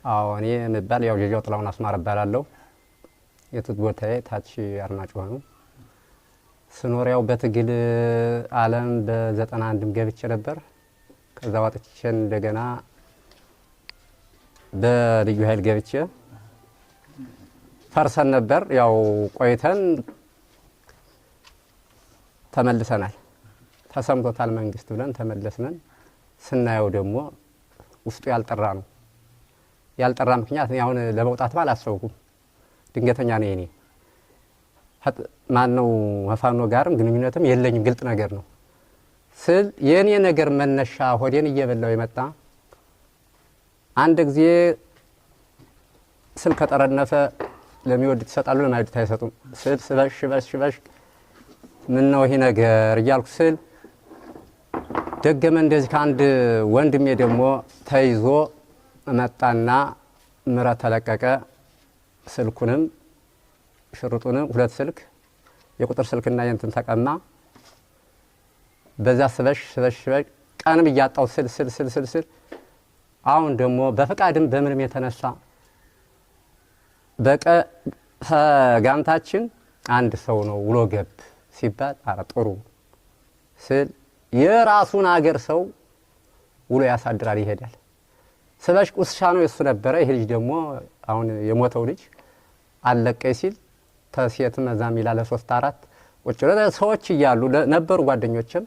አዎ፣ እኔ የምባል ያው ጀጃው ጥላሁን አስማረ እባላለሁ። የትውልድ ቦታዬ ታች አርማጭሆ ነው። ስኖር ያው በትግል ዓለም በ91ም ገብቼ ነበር። ከዛ ወጥቼ እንደገና በልዩ ኃይል ገብቼ ፈርሰን ነበር። ያው ቆይተን ተመልሰናል። ተሰምቶታል መንግስት ብለን ተመለስነን። ስናየው ደግሞ ውስጡ ያልጠራ ነው። ያልጠራ ምክንያት እኔ አሁን ለመውጣትም አላሰብኩም። ድንገተኛ ነው የኔ። ማነው ከፋኖ ጋርም ግንኙነትም የለኝም። ግልጥ ነገር ነው ስል የእኔ ነገር መነሻ ሆዴን እየበላው የመጣ አንድ ጊዜ ስል ከጠረነፈ ለሚወዱት ይሰጣሉ፣ ለማይወዱት አይሰጡም። ስል ስበሽ ሽበሽ ሽበሽ ምን ነው ይሄ ነገር እያልኩ ስል ደገመ። እንደዚህ ከአንድ ወንድሜ ደግሞ ተይዞ መጣና ምረት ተለቀቀ። ስልኩንም ሽርጡንም ሁለት ስልክ የቁጥር ስልክና የእንትን ተቀማ። በዛ ስበሽ ስበሽ ስበሽ ቀንም እያጣው ስል ስል ስል ስል ስል አሁን ደግሞ በፈቃድም በምንም የተነሳ በቀ ጋንታችን አንድ ሰው ነው ውሎ ገብ ሲባል አረ ጥሩ ስል የራሱን አገር ሰው ውሎ ያሳድራል፣ ይሄዳል። ስበሽ ቁስሻ ነው የሱ ነበረ። ይሄ ልጅ ደግሞ አሁን የሞተው ልጅ አለቀኝ ሲል ተሴት መዛም ይላል ለሶስት አራት ቁጭ ብለን ሰዎች እያሉ ነበሩ ጓደኞችም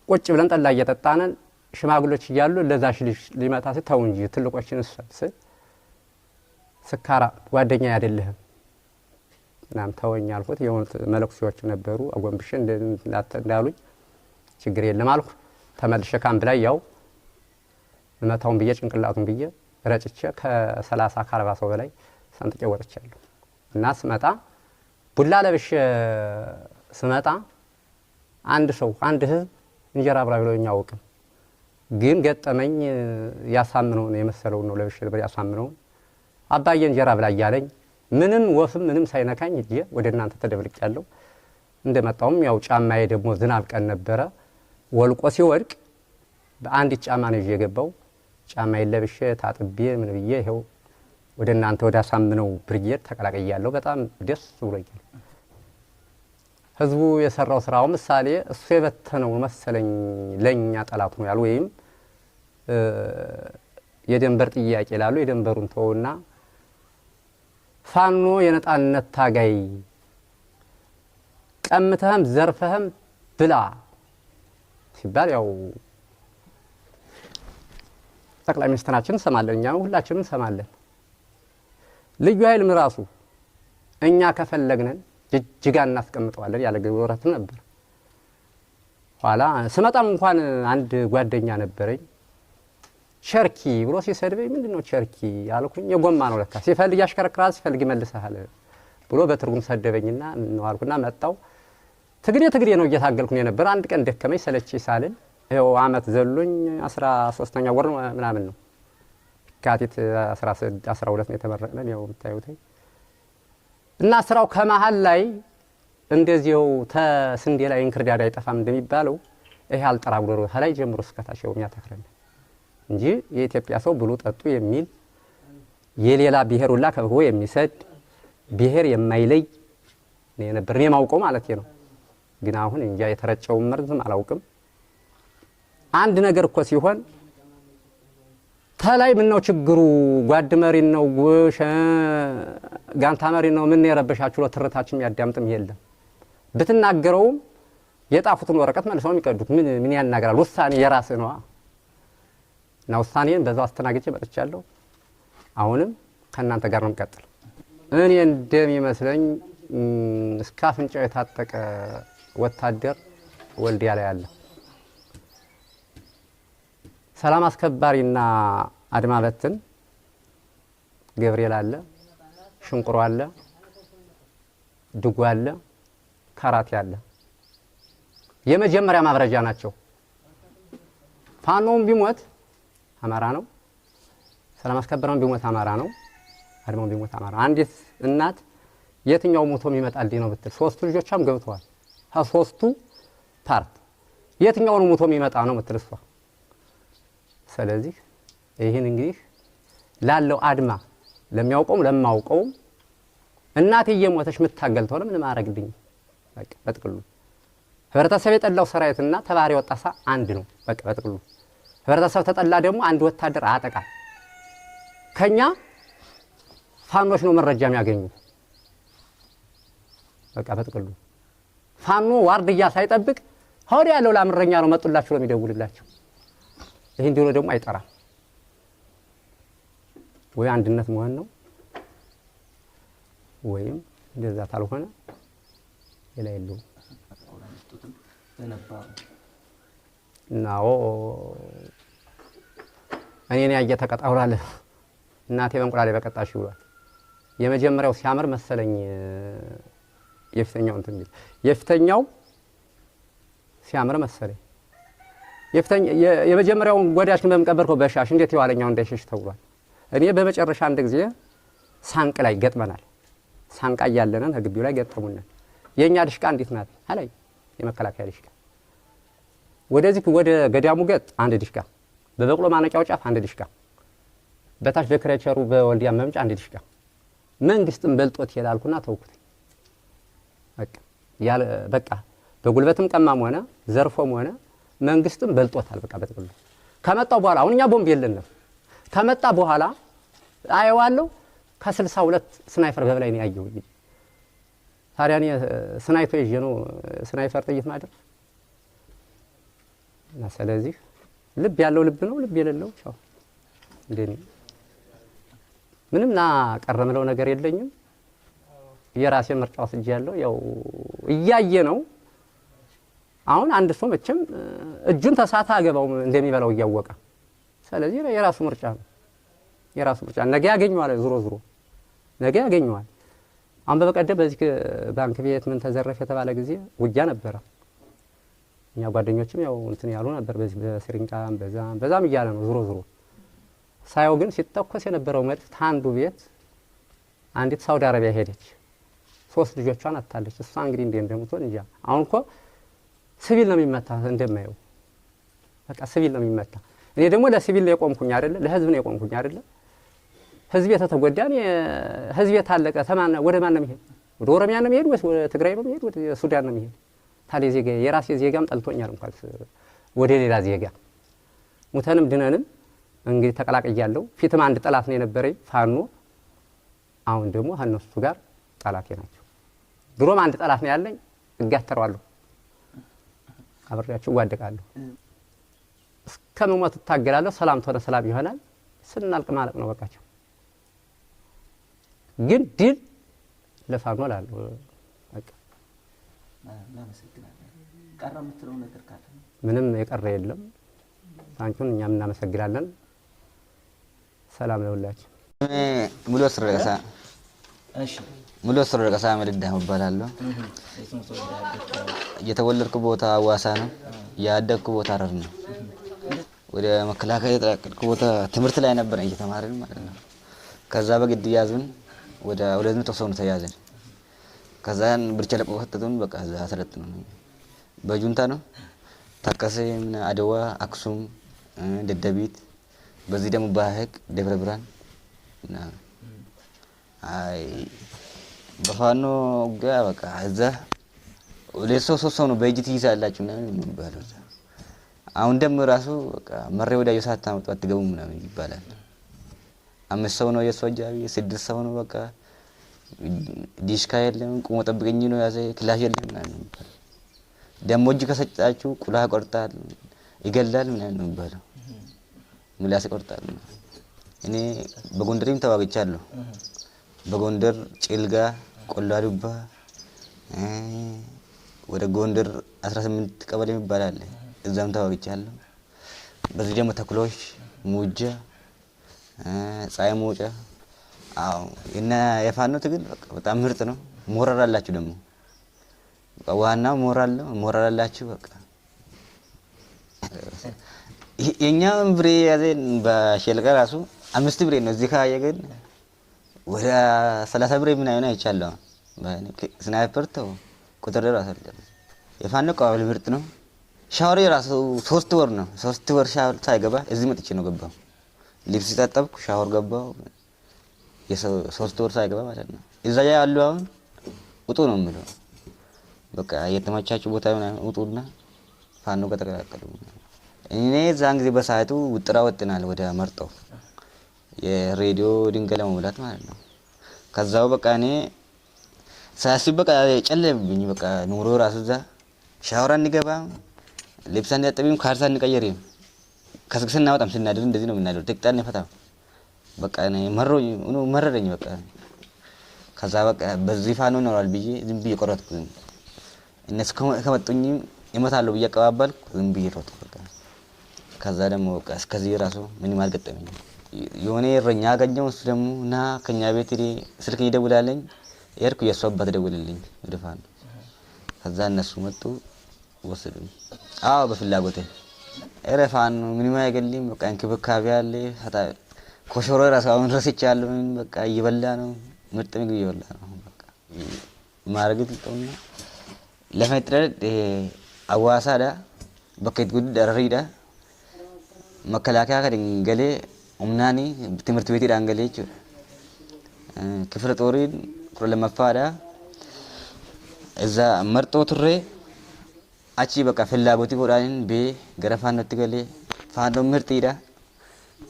ቁጭ ብለን ጠላ እየጠጣንን ሽማግሎች እያሉ ለዛሽ ልጅ ሊመታ ሲል ተው እንጂ ትልቆችን ስል ስካራ ጓደኛ አይደለህም ምናምን ተወኝ አልኩት። የሆኑት መለኩሴዎች ነበሩ አጎንብሼ እንዳሉኝ ችግር የለም አልኩ። ተመልሼ ካምፕ ላይ ያው እመታውን ብዬ ጭንቅላቱን ብዬ ረጭቼ ከ30 ከ40 ሰው በላይ ሰንጥቄ ወጥቻለሁ። እና ስመጣ ቡላ ለብሼ ስመጣ አንድ ሰው አንድ ህዝብ እንጀራ አብራ ብሎኝ አያውቅም። ግን ገጠመኝ ያሳምነውን የመሰለውን ነው ለብሼ ነበር። ያሳምነውን አባዬ እንጀራ ብላ እያለኝ ምንም ወፍም ምንም ሳይነካኝ እጄ ወደ እናንተ ተደብልቄያለሁ። እንደመጣውም ያው ጫማዬ ደግሞ ዝናብ ቀን ነበረ ወልቆ ሲወድቅ በአንዲት ጫማ ነው ይዤ የገባው። ጫማዬን ለብሼ ታጥቤ ምን ብዬ ይኸው ወደ እናንተ ወደ አሳምነው ብርጌድ ተቀላቅያለሁ። በጣም ደስ ብሎኛል። ህዝቡ የሰራው ስራው ምሳሌ እሱ የበተነው መሰለኝ ለኛ ጠላቱ ነው ያሉ ወይም የደንበር ጥያቄ ላሉ የደንበሩን ተውና ፋኖ የነጻነት ታጋይ ቀምተህም ዘርፈህም ብላ ሲባል ያው ጠቅላይ ሚኒስትራችን እንሰማለን፣ እኛ ሁላችንም እንሰማለን። ልዩ ኃይልም ራሱ እኛ ከፈለግነን ጅጅጋ እናስቀምጠዋለን ያለ ግብረትም ነበር። ኋላ ስመጣም እንኳን አንድ ጓደኛ ነበረኝ ቸርኪ ብሎ ሲሰድበኝ ምንድን ነው ቸርኪ አልኩኝ። የጎማ ነው ለካ ሲፈልግ ያሽከረክራል፣ ሲፈልግ ይመልስሃል ብሎ በትርጉም ሰደበኝና ነው አልኩና መጣው። ትግሬ ትግሬ ነው እየታገልኩ ነው የነበረ። አንድ ቀን ደከመኝ ሰለቼ ሳልል ይኸው አመት ዘሎኝ 13ኛ ወር ምናምን ነው የካቲት 12 ነው የተመረቅነን። ያው የምታዩት እና ስራው ከመሀል ላይ እንደዚህው ተስንዴ ላይ እንክርዳድ አይጠፋም እንደሚባለው ይሄ አልጠራ ብሎ ከላይ ጀምሮ እስከታች የሚያተክረን እንጂ የኢትዮጵያ ሰው ብሉ ጠጡ የሚል የሌላ ብሔር ሁላ ከብቦ የሚሰድ ብሔር የማይለይ ነው የነበር እኔ ማውቀው ማለት ነው። ግን አሁን እንጃ የተረጨውን መርዝም አላውቅም። አንድ ነገር እኮ ሲሆን ተላይ ምን ነው ችግሩ? ጓድ መሪ ነው ጋንታ መሪ ነው ምን የረበሻችሁ? ትርታችን የሚያዳምጥም የለም። ብትናገረውም የጣፉትን ወረቀት መልሰው የሚቀዱት ምን ምን ያናገራል? ውሳኔ የራስህ ነዋ። እና ውሳኔን በዛው አስተናግጄ መጥቻለሁ። አሁንም ከእናንተ ጋር ነው የምቀጥል። እኔ እንደሚመስለኝ እስከ አፍንጫው የታጠቀ ወታደር ወልዲያ ላይ አለ። ሰላም አስከባሪና አድማ በትን ገብርኤል አለ፣ ሽንቁሮ አለ፣ ድጉ አለ፣ ካራቴ አለ። የመጀመሪያ ማብረጃ ናቸው። ፋኖም ቢሞት አማራ ነው። ሰላም አስከባሪውም ቢሞት አማራ ነው። አድማውም ቢሞት አማራ። አንዲት እናት የትኛው ሞቶ የሚመጣልኝ ነው ብትል ሶስቱ ልጆቿም ገብተዋል። ከሶስቱ part የትኛው ነው ሞቶ የሚመጣ ነው ምትል እሷ። ስለዚህ ይህን እንግዲህ ላለው አድማ ለሚያውቀውም ለማውቀውም እናቴ እየሞተች የምታገል ተሆነ ምንም አያረግልኝም። በቃ በጥቅሉ ህብረተሰብ የጠላው ሰራዊትና ተባሪ ወጣሳ አንድ ነው። በቃ በጥቅሉ ህብረተሰብ ተጠላ ደግሞ አንድ ወታደር አያጠቃም። ከኛ ፋኖች ነው መረጃ የሚያገኙ። በቃ በጥቅሉ ፋኖ ዋርድያ ሳይጠብቅ ሆድ ያለው ላምረኛ ነው መጡላችሁ ነው የሚደውልላቸው። ይህ እንዲሆነ ደግሞ አይጠራም። ወይ አንድነት መሆን ነው ወይም እንደዛ ታልሆነ ሌላ የለውም። እናዎ እኔን ያየ ተቀጣ ብሏል። እናቴ በእንቁላሌ በቀጣሽ ይውሏል። የመጀመሪያው ሲያምር መሰለኝ የፊተኛው እንትን ቢል የፊተኛው ሲያምር መሰለኝ የመጀመሪያውን ጎዳሽን በምቀበርከው በሻሽ እንዴት የኋለኛው እንዳይሸሽ ተብሏል። እኔ በመጨረሻ አንድ ጊዜ ሳንቅ ላይ ገጥመናል። ሳንቃ እያለነን ከግቢው ላይ ገጠሙነን። የእኛ ድሽቃ እንዴት ናት አላይ የመከላከያ ድሽቃ ወደዚህ ወደ ገዳሙ ገጥ አንድ ድሽቃ፣ በበቅሎ ማነቂያው ጫፍ አንድ ድሽቃ፣ በታች በክሬቸሩ በወልዲያ መምጫ አንድ ድሽቃ። መንግስትም በልጦት ይላልኩና ተውኩት። በቃ ያለ በቃ በጉልበትም ቀማም ሆነ ዘርፎም ሆነ መንግስትም በልጦታል። በቃ በጥቅሉ ከመጣው በኋላ አሁን እኛ ቦምብ የለንም። ከመጣ በኋላ አየዋለሁ ከ62 sniper በበላይ ነው ያየው። ታዲያ እኔ sniper ይዤ ነው sniper ጥይት ማድረግ እና ስለዚህ ልብ ያለው ልብ ነው፣ ልብ የሌለው ቻው። እንደኔ ምንም ና ቀረ ምለው ነገር የለኝም። የራሴ ምርጫ ወስጄ ያለው ያው እያየ ነው። አሁን አንድ ሰው መቼም እጁን ተሳታ አገባው እንደሚበላው እያወቀ ስለዚህ የራሱ ምርጫ ነው። የራሱ ምርጫ ነገ ያገኘዋል። ዙሮ ዙሮ ነገ ያገኘዋል። አሁን በበቀደም በዚህ ባንክ ቤት ምን ተዘረፈ የተባለ ጊዜ ውጊያ ነበረ። እኛ ጓደኞችም ያው እንትን ያሉ ነበር። በዚህ በስሪንቃም በዛም በዛም እያለ ነው። ዙሮ ዙሮ ሳየው ግን ሲተኮስ የነበረው መድፍ ታንዱ ቤት አንዲት ሳውዲ አረቢያ ሄደች። 3 ልጆቿን አታለች። እሷ እንግዲህ እንዴት እንደምትሆን እንጃ። አሁን እኮ ሲቪል ነው የሚመታ እንደማየው፣ በቃ ሲቪል ነው የሚመታ። እኔ ደግሞ ለሲቪል ነው የቆምኩኝ አይደለ፣ ለህዝብ ነው የቆምኩኝ አይደለ። ህዝብ የተተጎዳ እኔ ህዝብ የታለቀ ተማን ወደ ማን ነው የሚሄድ? ወደ ኦሮሚያ ነው የሚሄድ ወይስ ወደ ትግራይ ነው የሚሄድ? ወደ ሱዳን ነው የሚሄድ? ታዲያ ዜጋ የራሴ ዜጋም ጠልቶኛል እንኳን ወደ ሌላ ዜጋ። ሙተንም ድነንም እንግዲህ ተቀላቅያለሁ። ፊትም አንድ ጠላት ነው የነበረኝ ፋኖ። አሁን ደግሞ ከእነሱ ጋር ጠላቴ ናቸው። ድሮም አንድ ጠላት ነው ያለኝ፣ እጋተረዋለሁ፣ አብሬያቸው እጓደቃለሁ። እስከ መሞት እታገላለሁ። ሰላም ተሆነ ሰላም ይሆናል። ስናልቅ ማለቅ ነው በቃቸው። ግን ድል ለፋኖ እላለሁ። በቃ እናመሰግናለን። ቀረ የምትለው ነገር ካለ? ምንም የቀረ የለም። ታንኪውን እኛም እናመሰግናለን። ሰላም ለሁላችን። ሙሉ አስረቀሳ። እሺ። ሙሉ አስረቀሳ መልዳ እባላለሁ። የተወለድኩ ቦታ ሐዋሳ ነው። ያደግኩ ቦታ ሐረር ነው። ወደ መከላከያ የተቀላቀልኩ ቦታ ትምህርት ላይ ነበር እየተማርን ማለት ነው። ከዛ በግድ ያዙን። ወደ 200 ሰው ነው ተያዘን። ከዛን ብርቸ ለቆ ከተቱን። በቃ እዛ ሰለጥነው በጁንታ ነው። ታከሰ ምን አድዋ፣ አክሱም፣ ደደቢት፣ በዚህ ደግሞ ባህቅ፣ ደብረ ብርሃን እና አይ በፋኖ ውጊያ በቃ እዛ ሁለት ሰው ሶስት ሰው ነው በእጅ ትይዛላችሁ ምናምን የሚባለው። አሁን ደግሞ ራሱ በቃ መሬ ወዳጆ ሳታመጡ አትገቡም ምናምን ይባላል። 5 ሰው ነው የሷ አጃቢ፣ 6 ሰው ነው በቃ ዲሽካ የለም፣ ቁሞ ጠብቀኝ ነው ያዘ፣ ክላሽ የለም ምናምን ነው የሚባለው። ደግሞ እጅ ከሰጣችሁ ቁላ ቆርጣል ይገላል ምናምን ነው የሚባለው። ምላስ ይቆርጣል። እኔ በጎንደርም ተዋግቻለሁ። በጎንደር ጭልጋ፣ ቆላ ዱባ፣ ወደ ጎንደር 18 ቀበሌ የሚባል አለ፣ እዛም ተዋግቻለሁ። በዚህ ደግሞ ተኩሎች፣ ሙጃ፣ ፀሐይ መውጫ። አዎ እና የፋኖ ትግል በቃ በጣም ምርጥ ነው። ሞራል አላችሁ ደግሞ በቃ ዋናው ሞራል ነው። ሞራል አላችሁ በቃ የኛም ብሬ ያዘን በሸልቀ ራሱ 5 ብሬ ነው። እዚህ ካየ ግን ወደ 30 ብሬ ምናምን አይቻለሁ። sniper ተው ቁጥር ራሱ አልደረሰም። የፋኖ አቀባበል ምርጥ ነው። ሻወር የራሱ 3 ወር ነው። 3 ወር ሻወር ሳይገባ እዚህ መጥቼ ነው ገባው። ልብስ ታጠብኩ፣ ሻወር ገባሁ። የሶስት ወር ሳይገባ ማለት ነው። እዛ ያሉ አሁን ውጡ ነው የሚለው። በቃ የተመቻችሁ ቦታ ምናምን ውጡና ፋኖ ጋር ተቀላቀሉ። እኔ እዛን ጊዜ በሰዓቱ ውጥራ ወጥናል ወደ መርጦ የሬዲዮ ድንጋይ ለመሙላት ማለት ነው። ከዛው በቃ እኔ ሳያስብ በቃ ጨለምብኝ። በቃ ኑሮ ራሱ እዛ ሻወር አንገባም፣ ልብስ አንታጠብም፣ ካልሲ አንቀይርም። ከስክስ እናወጣም። ስናድር እንደዚህ ነው የምናድረው። ጥቅጣ አንፈታም። በቃ እኔ መሮኝ መረረኝ። በቃ ከዛ በቃ በዚህ ፋኖ ይኖራል ብዬ ዝም ብዬ ቆረጥኩ። እነሱ ከመጡኝም እመታለሁ ብዬ አቀባበልኩ። ዝም ብዬ ሮጥኩ። በቃ ከዛ ደግሞ በቃ እስከዚህ ራሱ ምንም አልገጠመኝም። የሆነ እረኛ አገኘው። እሱ ደግሞ ና ከኛ ቤት ሂድ ስልክ ይደውላለኝ። ሄድኩ። የእሱ አባት ደውልልኝ ወደ ፋኖ። ከዛ እነሱ መጡ ወሰዱኝ። አዎ በፍላጎቴ። ኧረ ፋኖ ምንም አይገልም። በቃ እንክብካቤ አለ። ኮሾሮ ራሱ አሁን ረስቻለሁ። በቃ እየበላ ነው፣ ምርጥ ምግብ እየበላ ነው። በቃ ማረግት ጠውና lafa itti dhaladhe Hawaasaadha. Bakka itti guddadhe Harariidha. Makalaakaa kan galee humnaan ትምህርት ቤቲidhaan galee jechuudha. ክፍለ ጦሪን 12ffaadha. እዛ መርጦ turre achi በቃ ፍላጎtii godhaan bee gara faannootti galee faannoon mirxiidha.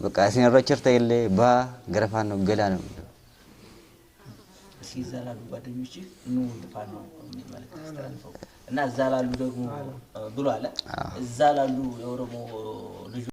በቃ isin irra jirta illee baa gara faannoo galaa ነው የሚለው። እስኪ እዛ ላሉ ጓደኞችህ ኑ ወደ ፋኖ የሚል መልዕክት አስተላልፈው እና እዛ ላሉ ደግሞ ብሎ አለ እዛ ላሉ የኦሮሞ ልጆች።